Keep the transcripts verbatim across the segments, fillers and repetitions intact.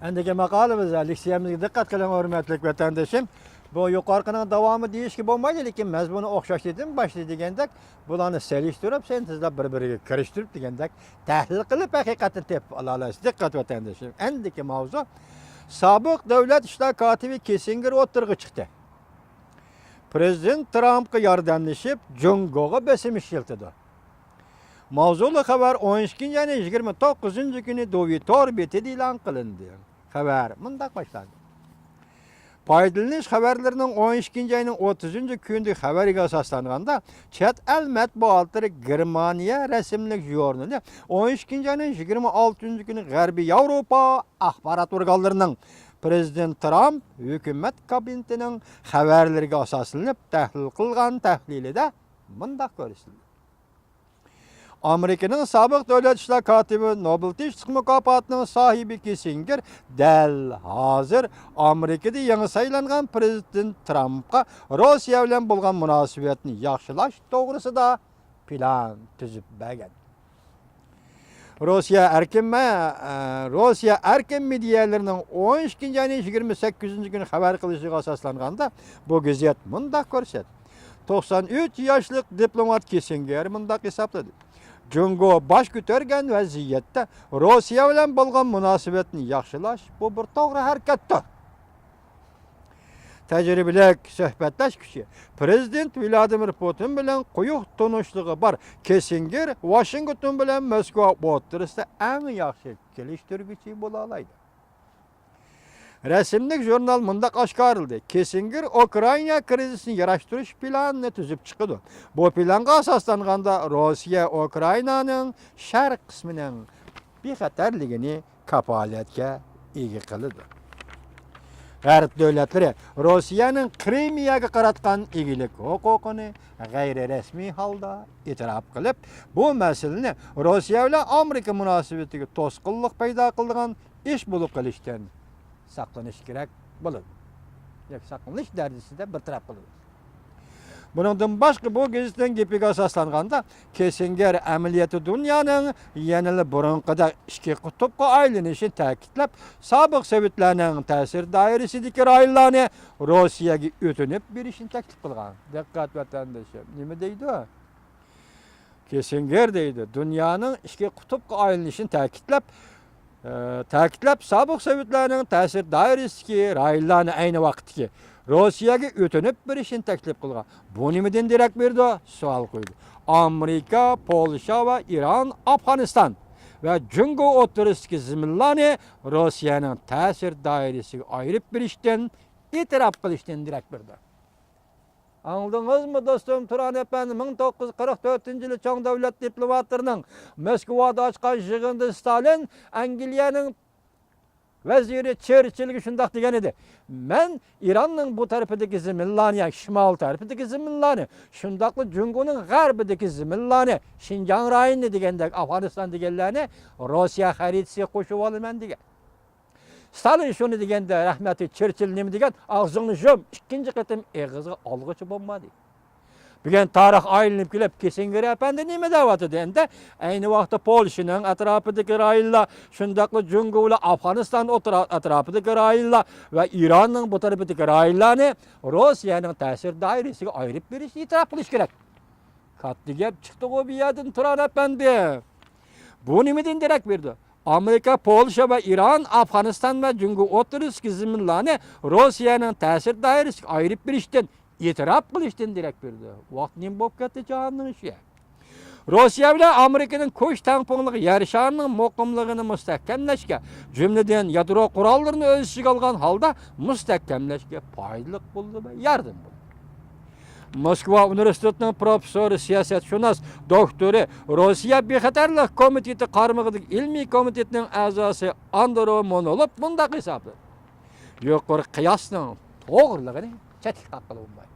ئەندىكى ماقالىمىزدا لېكسىيەمىزگە دىققەت قىلىڭ، ھۆرمەتلىك ۋەتەندىشىم. بۇ يۇقىرىقىنىڭ داۋامى دېيىشكە بولمايدۇ، لېكىن مەزمۇنى ئوخشاش دېدىم، باشتا دېگەندەك، بۇلارنى سېلىشتۇرۇپ، سىنتېزلاپ، بىر-بىرىگە كىرىشتۈرۈپ دېگەندەك تەھلىل قىلىپ، ھەقىقەتنى تېپىپ ئالالايسىز. دىققەت ۋەتەندىشىم. ئەندىكى ماۋزۇ، سابىق دۆلەت ئىشلار كاتىپى كىسسىنگېر ئوتتۇرىغا چىقتى. پىرېزىدېنت ترامپقا ياردەملىشىپ، جۇڭگوغا بېسىم ئىشلىتىدۇ. ماۋزۇلۇق خەۋەر ئون ئىككىنچى ئاينىڭ يىگىرمە توققۇزىنچى كۈنى دۇۋى تور بېتىدە ئېلان قىلىندى. خەۋەر مۇنداق باشلاندى. پايدىلىنىش خەۋەرلىرىنىڭ ئون ئىككىنچى ئاينىڭ ئوتتۇزىنچى كۈنىدىكى خەۋىرىگە ئاساسلانغاندا، چەت ئەل مەتبۇئاتلىرى گېرمانىيە رەسىملىك ژۇرنىلى ئون ئىككىنچى ئاينىڭ يىگىرمە ئالتىنچى كۈنى غەربىي ياۋروپا ئاخبارات ئورگانلىرىنىڭ پىرېزىدېنت ترامپ ھۆكۈمەت كابىنېتىنىڭ خەۋەرلىرىگە ئاساسلىنىپ تەھلىل قىلغان تەھلىلىدە مۇنداق كۆرسىتىلدى. ئامېرىكىنىڭ سابىق دۆلەت ئىشلار كاتىپى، نوبېل تىنچلىق مۇكاپاتىنىڭ ساھىبى كىسسىنگېر دەل ھازىر ئامېرىكىدا يېڭى سايلانغان پىرېزىدېنت ترامپقا روسىيە بىلەن بولغان مۇناسىۋەتنى ياخشىلاش توغرىسىدا پىلان تۈزۈپ بەرگەن. روسىيە ئەركىن مە-، ئە، روسىيە ئەركىن مېدىيەلىرىنىڭ ئون ئىككىنچى ئاينىڭ يىگىرمە سەككىزىنچى كۈنى خەۋەر قىلىشىغا ئاساسلانغاندا، بۇ گېزىت مۇنداق كۆرسەتتى. توقسان ئۈچ ياشلىق دىپلومات كىسسىنگېر مۇنداق ھېسابلىدى: جۇڭگو باش كۆتۈرگەن ۋەزىيەتتە روسىيە بىلەن بولغان مۇناسىۋەتنى ياخشىلاش، بۇ بىر توغرا ھەرىكەتتۇر. تەجرىبىلىك سۆھبەتداش كۈچى، پىرېزىدېنت ۋلادىمىر پۇتىن بىلەن قويۇق تونۇشلۇقى بار كىسسىنگېر ۋاشىنگتون بىلەن موسكۋا ئوتتۇرىسىدا ئەڭ ياخشى كېلىشتۈرگۈچى بولالايدۇ. رەسىملىك ژۇرنال مۇنداق ئاشكارىلىدى: كىسسىنگېر ئۇكرائىنا كىرىزىسىنى ياراشتۇرۇش پىلانىنى تۈزۈپ چىقىدۇ. بۇ پىلانغا ئاساسلانغاندا، روسىيە ئۇكرائىنانىڭ شەرق قىسمىنىڭ بىخەتەرلىكىنى كاپالەتكە ئىگە قىلىدۇ. غەرب دۆلەتلىرى روسىيەنىڭ كرىمىيەگە قاراتقان ئىگىلىك ھوقۇقىنى غەيرىي رەسمىي ھالدا ئېتىراپ قىلىپ، بۇ مەسىلىنى روسىيە بىلەن ئامېرىكا مۇناسىۋىتىگە توسقۇنلۇق پەيدا قىلىدىغان ئىش بولۇپ قېلىشتىن ساقلىنىش كېرەك بولىدۇ. ياكى ساقلىنىش دەرىجىسىدە بىر تەرەپ قىلىدۇ. بۇنىڭدىن باشقا، بۇ گېزىتنىڭ گېپىگە ئاساسلانغاندا، كىسسىنگېر ئەمەلىيەتتە دۇنيانىڭ يەنىلا بۇرۇنقىدەك ئىككى قۇتۇپقا ئايلىنىشىنى تەكىتلەپ، سابىق سوۋېتلارنىڭ تەسىر دائىرىسىدىكى رايونلارنى روسىيەگە ئۆتۈنۈپ بېرىشنى تەكلىپ قىلغان. دىققەت، ۋەتەندىشىم، نېمە دەيدۇ؟ كىسسىنگېر دەيدۇ، دۇنيانىڭ ئىككى قۇتۇپقا ئايلىنىشىنى تەكىتلەپ، ئە، تەكىتلەپ، سابىق سوۋېتلارنىڭ تەسىر دائىرىسىدىكى رايونلارنى ئەينى ۋاقىتتىكى روسىيەگە ئۆتۈنۈپ بېرىشنى تەكلىپ قىلغان. بۇ نېمىدىن دېرەك بېرىدۇ؟ سوئال قويدى. ئامېرىكا، پولشا ۋە ئىران، ئافغانىستان ۋە جۇڭگو ئوتتۇرىسىدىكى زېمىنلارنى روسىيەنىڭ تەسىر دائىرىسىگە ئايرىپ بېرىشتىن، ئېتىراپ قىلىشتىن دېرەك بېرىدۇ. ئاڭلىدىڭىزمۇ دوستۇم، تۇران ئەپەندى؟ مىڭ توققۇز يۈز قىرىق تۆتىنچى يىلى چوڭ دۆلەت دىپلوماتلىرىنىڭ موسكۋادا ئاچقان يىغىنىدا ستالىن ئەنگلىيەنىڭ ۋەزىرى چېرچىلگە شۇنداق دېگەن ئىدى: مەن ئىراننىڭ بۇ تەرىپىدىكى زېمىنلارنى، ياكى شىمال تەرىپىدىكى زېمىنلارنى، شۇنداقلا جۇڭگونىڭ غەربىدىكى زېمىنلارنى، شىنجاڭ رايونىنى دېگەندەك، ئافغانىستان دېگەنلەرنى روسىيە خەرىتىسىگە قوشۇۋالىمەن دېگەن. ستالىن شۇنى دېگەندە، رەھمەتلىك چېرچىل نېمە دېگەن؟ «ئاغزىڭنى يۇم، ئىككىنچى قېتىم ئېغىزغا ئالغۇچە بولما» دېگەن. بۈگۈن تارىخ ئايلىنىپ كېلىپ، كىسسىنگېر ئەپەندى نېمە دەۋاتىدۇ ئەمدى؟ ئەينى ۋاقىتتا پولشىنىڭ ئەتراپىدىكى رايونلار، شۇنداقلا جۇڭگو بىلەن ئافغانىستان ئوتتۇرا-، ئەتراپىدىكى رايونلار ۋە ئىراننىڭ بۇ تەرىپىدىكى رايونلارنى روسىيەنىڭ تەسىر دائىرىسىگە ئايرىپ بېرىشنى ئېتىراپ قىلىش كېرەك. كاتتا گەپ چىقتىغۇ بۇ يەردىن، تۇران ئەپەندى. بۇ نېمىدىن دېرەك بېرىدۇ؟ ئامېرىكا، پولشا ۋە ئىران ئافغانىستان ۋە جۇڭگو ئوتتۇرىسىدىكى زېمىنلارنى روسىيەنىڭ تەسىر دائىرىسىگە ئايرىپ بېرىشتىن، ئېتىراپ قىلىشتىن دېرەك بېرىدۇ. ۋاقىت نېمە بولۇپ كەتتى جاھاننىڭ ئىشى؟ روسىيە بىلەن ئامېرىكىنىڭ كوچ تەڭپۇڭلۇق يەر شارىنىڭ مۇقىملىقىنى مۇستەھكەملەشكە، جۈملىدىن يادرو قوراللىرىنى ئۆز ئىچىگە ئالغان ھالدا مۇستەھكەملەشكە پايدىلىق بولىدۇ ۋە ياردەم بولىدۇ. موسكۋا ئۇنىۋېرسىتېتىنىڭ پروفېسسورى، سىياسەتشۇناس دوكتورى، روسىيە بىخەتەرلىك كومىتېتى قارمىقىدىكى ئىلمىي كومىتېتنىڭ ئەزاسى ئاندرو مونولوف مۇنداق ھېسابلىدى: يۇقىرىقى قىياسنىڭ توغرىلىقىنى چەتكە قاققىلى بولمايدۇ.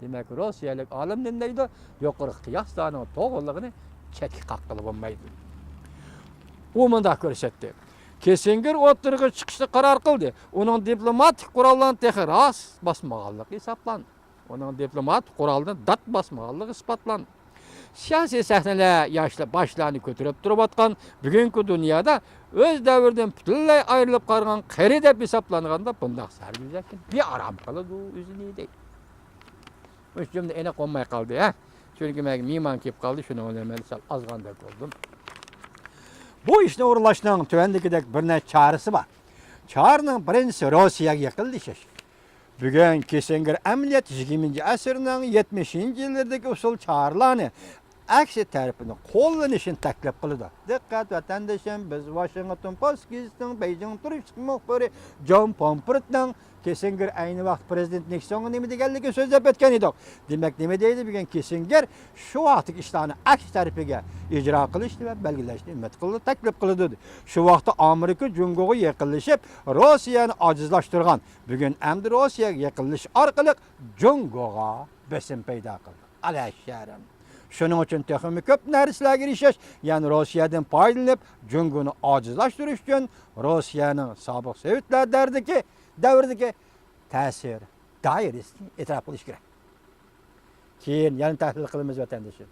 دېمەك، روسىيەلىك ئالىم نېمە دەيدۇ؟ يۇقىرىقى قىياسلارنىڭ توغرىلىقىنى چەتكە قاققىلى بولمايدۇ. ئۇ مۇنداق كۆرسەتتى: كىسسىنگېر ئوتتۇرىغا چىقىشنى قارار قىلدى. ئۇنىڭ دىپلوماتىك قوراللارنى تېخى راست باسمىغانلىقى ھېسابلانىدۇ. ئۇنىڭ دىپلومات قورالىنى دات باسمىغانلىقى ئىسپاتلاندى. سىياسىي سەھنىلەر ياشلا-، باشلارنى كۆتۈرۈپ تۇرۇۋاتقان بۈگۈنكى دۇنيادا ئۆز دەۋرىدىن پۈتۈنلەي ئايرىلىپ قالغان قېرى دەپ ھېسابلانغاندا، بۇنداق سەرگۈزەكتىن بىئارام قىلىدۇ ئۆزىنى دەيدۇ. ئۈچ جۈملە ئېنىق بولماي قالدى، ھە؟ چۈنكى مەن مېھمان كېلىپ قالدى، شۇنىڭ بىلەن مەن سەل ئازغاندەك بولدۇم. بۇ ئىشنى ئورۇنلاشنىڭ تۆۋەندىكىدەك بىر نەچچە چارىسى بار. چارىنىڭ بىرىنچىسى روسىيەگە يېقىنلىشىش. بۈگۈن كىسسىنگېر ئەمەلىيەتتە يىگىرمىنچى ئەسىرنىڭ يەتمىشىنچى يىللىرىدىكى ئۇسسۇل چارىلارنى ئەكسى تەرىپىنى قوللىنىشىنى تەكلىپ قىلىدۇ. دىققەت، ۋەتەندىشىم، بىز ۋاشىنگتون پوست گېزىتىنىڭ بېيجىڭ تۇرۇشلۇق مۇخبىرى جون پومپىرتنىڭ كىسسىنگېر ئەينى ۋاقىت پىرېزىدېنت نىكسونغا نېمە دېگەنلىكىنى سۆزلەپ ئۆتكەن ئىدۇق. دېمەك، نېمە دەيدۇ بۈگۈن كىسسىنگېر؟ شۇ ۋاقىتتىكى ئىشلارنى ئەكس تەرىپىگە ئىجرا قىلىشنى ۋە بەلگىلەشنى ئۈمىد قىلىدۇ، تەكلىپ قىلىدۇ. شۇ ۋاقىتتا ئامېرىكا جۇڭگوغا يېقىنلىشىپ، روسىيەنى ئاجىزلاشتۇرغان، بۈگۈن ئەمدى روسىيەگە يېقىنلىشىش ئارقىلىق جۇڭگوغا بېسىم پەيدا قىلدى. ئەلەششەرەم. شۇنىڭ ئۈچۈن تېخىمۇ كۆپ نەرسىلەرگە ئېرىشىش، يەنى روسىيەدىن پايدىلىنىپ، جۇڭگونى ئاجىزلاشتۇرۇش ئۈچۈن روسىيەنىڭ سابىق سوۋېتلار دەۋرىدىكى، دەۋرىدىكى تەسىر دائىرىسىنى ئېتىراپ قىلىش كېرەك. كېيىن يەنە تەھلىل قىلىمىز، ۋەتەندىشىم.